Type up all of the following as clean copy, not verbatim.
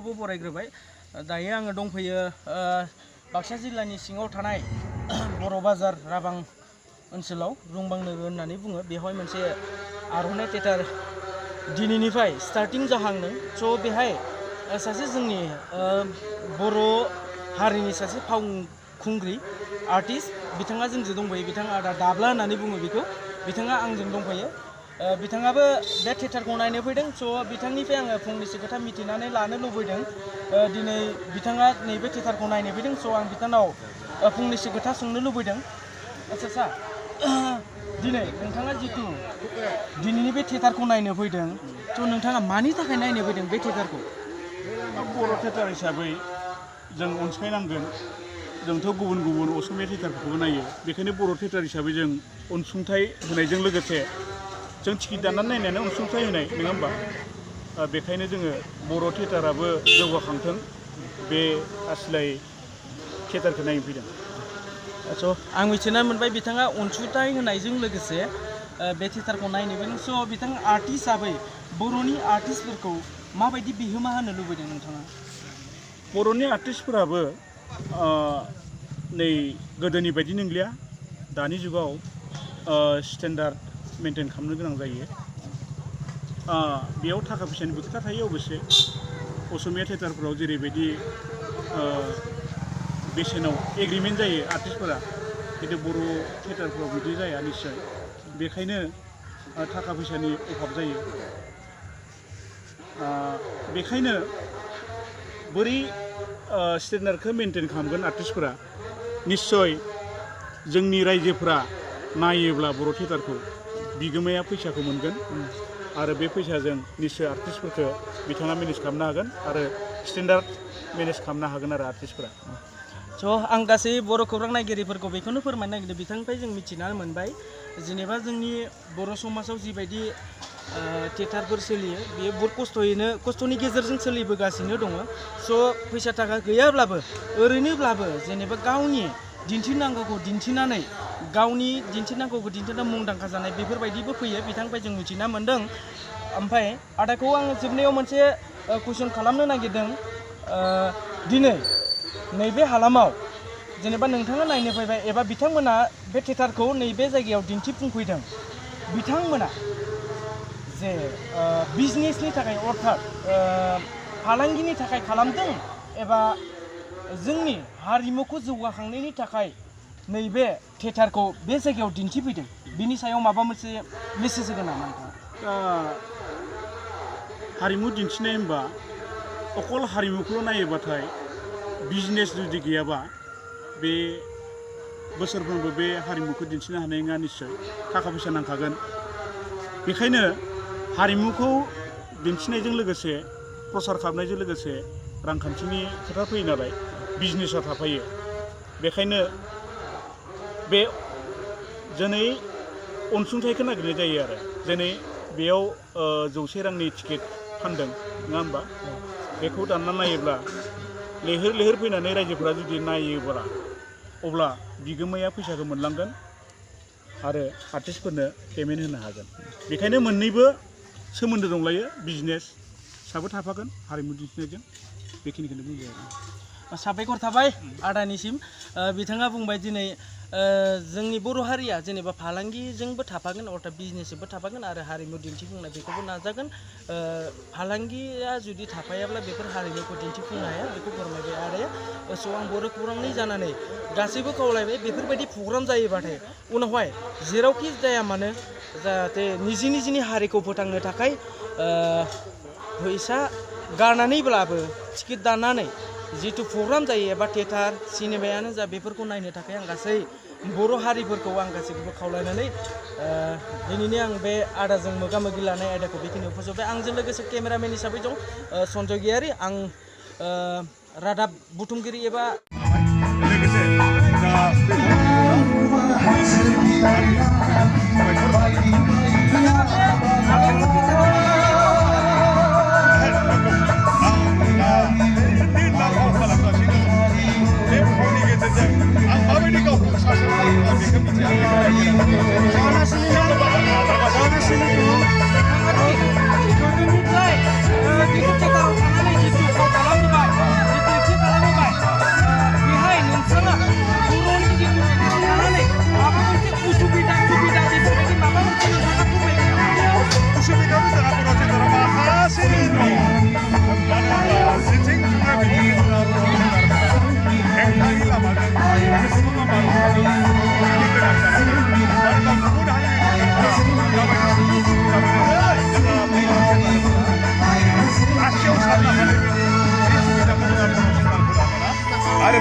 नोंथांखौबो बरायग्रोबाय दायो आङो दंफैयो बाक्सा जिल्लानि सिङाव थानाय बर' बाजार राबां ओनसोलाव रुंबां नोगोर होननानै बुङो बेवहाय मोनसे आर'नाइ थियेटार दिनैनिफ्राय स्टार्टिं जाहांदों स' बेहाय सासे जोंनि बर' हारिनि सासे फावखुंग्रि आर्टिस्ट बिथाङा जोंजों दंफायो बिथाङा आदा दाब्ला होननानै बुङो बेखौ बिथाङा आंजों दंफायो बिथाङाबो बे थियेटारखौ नायनो फैदों स' बिथांनिफ्राय आङो फंनैसो खोथा मिथिनानै लानो लुबैदों दिनै बिथाङा नैबे थियेटारखौ नायनो फैदों स' आं बिथांनाव फंनैसो खोथा सोंनो लुबैदों आच्चा सार दिनै नोंथाङा जितु दिनैनि बे थियेटारखौ नायनो फैदों स' नोंथाङा मानि थाखाय नायनो फैदों बे थियेटारखौ बर' थियेटार हिसाबै जों अनसायनांगोन जोंथ' गुबुन गुबुन असमिया थियेटारफोरखौबो नायो बेखायनो बर' थियेटार हिसाबै जों अनसुंथाइ होनायजों लोगोसे जों टिकेट दाननानै नायनायानो अनसुंथाइ होनाय नङा होमबा बेखायनो जोङो बर' थियेटाराबो जौगाखांथों बे आसलाय थियेटारखौ नायनो फैदों स' आं मिथिना मोनबाय बिथाङा अनसुंथाइ होनायजों लोगोसे बे थियेटारखौ नायनो फैदों स' बिथाङा आर्टिस्ट हिसाबै बर'नि आर्टिस्टफोरखौ माबायदि बिहोमा होनो लुबैदों नोंथाङा बर'नि आर्टिस्टफोराबो नै गोदोनि बायदि नंलिया दानि जुगाव स्टेन्डार्ड मेनटेन खालामनो गोनां जायो बेयाव थाखा फैसानिबो खोथा थायो अबयसे असमिया थियेटारफोराव जेरैबायदि बेसेनाव एग्रिमेन्ट जायो आर्टिस्टफोरा खिन्थु बर' थियेटारफोराव बिदि जाया निस्सय बेखायनो थाखा फैसानि अभाब जायो बेखायनो बोरै स्टेन्डार्डखौ मेनटेन खालामगोन आर्टिस्टफोरा निस्सय जोंनि रायजोफोरा नायोब्ला बर' थियेटारखौ बिगोमाया फैसाखौ मोनगोन आरो बे फैसाजों निस्सय आर्टिस्टफोरखौ बिथाङा मेनेज खालामनो हागोन आरो स्टेन्डार्ड मेनेज खालामनो हागोन आरो आर्टिस्टफोरा स' आं गासै बर' खौरां नायगिरिफोरखौ बेखौनो फोरमायनो नागिरदों बिथांनिफ्राय जों मिथिनानै मोनबाय जेनेबा जोंनि बर' समाजाव जिबायदि थियेटारफोर सोलियो बेयो बहुत खस्थ'नि गेजेरजों सोलिबोगासिनो दङ स' फैसा थाखा गैयाब्लाबो ओरैनोब्लाबो जेनेबा गावनि दिन्थिनांगौखौ दिन्थिनानै मुंदांखा जानाय बेफोरबायदिबो फैयो बिथांनिफ्राय जों मिथिना मोन्दों ओमफ्राय आदाखौ आङो जोबनायाव मोनसे कुइसन खालामनो नागिरदों दिनै नैबे हालामाव जेनेबा नोंथाङा नायनो फैबाय एबा बिथांमोना बे थियेटारखौ नैबे जायगायाव दिन्थिफुंफैदों बिथांमोना जे बिजनेसनि थाखाय अर्थात फालांगिनि थाखाय खालामदों एबा जोंनि हारिमुखौ जौगाखांनायनि थाखाय नैबे थियेटारखौ बे जायगायाव दिन्थिफैदों बिनि सायाव माबा मोनसे मेसेज होगोन नामा नोंथाङा हारिमु दिन्थिनाय होनबा अकल हारिमुखौल' नायोबाथाय बिजनेस जुदि गैयाबा बे बोसोरफ्रोमबो बे हारिमुखौ दिन्थिनो हानाय नङा निस्सय थाखा फैसा नांखागोन बेखायनो हारिमुखौ दिन्थिनायजों लोगोसे प्रसार खालामनायजों लोगोसे रांखान्थिनि खोथा फैयो नालाय बिजनेसा थाफायो बेखायनो बे दिनै अनसुंथाइखौ नागिरनाय जायो आरो दिनै बेयाव 100 रांनि टिकेट फानदों नङा होमबा बेखौ दानना नायोब्ला लैहोर लैहोर फैनानै रायजोफोरा जुदि नायोब्ला अब्ला बिगोमाया फैसाखौ मोनलांगोन आरो आर्टिस्टफोरनो पेमेन्ट होनो हागोन बेखायनो मोननैबो सोमोन्दो दंलायो बिजनेसआबो थाफागोन हारिमु दिन्थिनायजों बेखिनिखौनो बुंबाय आरो साबायखर थाबाय आदानिसिम बिथाङा बुंबाय दिनै जोंनि बर' हारिया जेनेबा फालांगिजोंबो थाफागोन अर्थात बिजनेसजोंबो थाफागोन आरो हारिमु दिन्थिफुंनाय बेखौबो नाजागोन फालांगिया जुदि थाफायाब्ला बेफोर हारिमुखौ दिन्थिफुंनो हाया बेखौ फोरमायबाय आदाया स' आं बर' खौरांनि जानानै गासैबो खावलायबाय बेफोरबायदि प्रग्राम जायोबाथाय उनावहाय जेरावखि जाया मानो जाहाथे निजिनि हारिखौ फोथांनो थाखाय फैसा गारनानैब्लाबो टिकेट दाननानै जितु प्रग्राम जायो एबा थियेटार सिनेमायानो जा बेफोरखौ नायनो थाखाय आं गासै बर' हारिफोरखौ आं गासैखौबो खावलायनानै दिनैनि आं बे आदाजों मोगा मोगि लानाय आयदाखौ बेखिनियाव फोजोबबाय आंजों लोगोसे केमेरामेन हिसाबै दं सन्जय गयारि आं रादाब बुथुमगिरि एबा गोदोनिफ्राय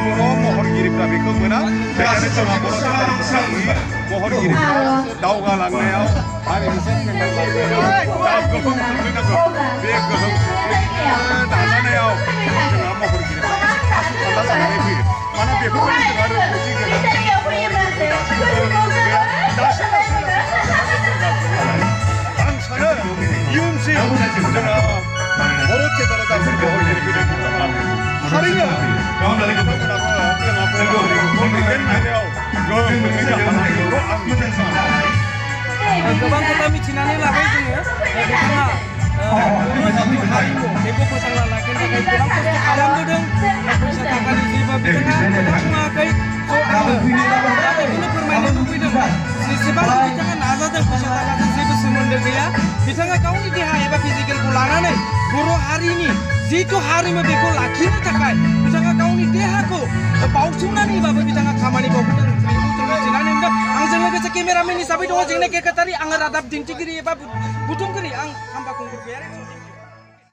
बर' महरगिरिफ्रा बेखौ मोना बेखायनो जोंहा बर' थेटारफोरनि महरगिरिफ्रा दावगालांनायाव हारिमुखौ फोथांलांनायाव जा गोहोम खोख्लैनांगौ बे गोहोम खोख्लैनो नाजानायाव जोंहा महरगिरिफ्रा आखा जानानै फैयो मानोना बेफोरबायदि जोंहा रोंगौथि गोनां आं सानो इयुनसिम जोंहा बर' थेटाराव दासिम महरगिरि फैदों थारैनो बिथांमोनाबो जोंहा बर' हारिमुखौ दैदेननायाव गोहोम खोख्लैनो हानायखौ आं मिजिं सानो गोबां खोथा मिथिनानै लाबाय जोङो बिथाङा बर' जिथु हारिमु बेखौ फोथांना लाखिनो थाखाय गोबां खस्थ' खालामबोदों फैसा थाखानि जेबो बिथाङा खोथा बुङाखै स' आङो दा बेखौनो फोरमायनो लुबैदों जेसेबां बिथाङा नाजादों फैसा थाखाजों जेबो सोमोन्दो गैया बिथाङा गावनि देहा एबा फिजिकेलखौ लानानै बर' हारिनि जिथु हारिमु बेखौ लाखिनो थाखाय बिथाङा गावनि देहाखौ बावसोमनानैबाबो बिथाङा खामानि मावबोदों बेखौ जों मिथिनानै मोनदों आंजों लोगोसे केमेरामेन हिसाबै दङ जोंनि केकाटारि आङो रादाब दिन्थिगिरि एबा बुथुमगिरि आं हामबा खुंगुर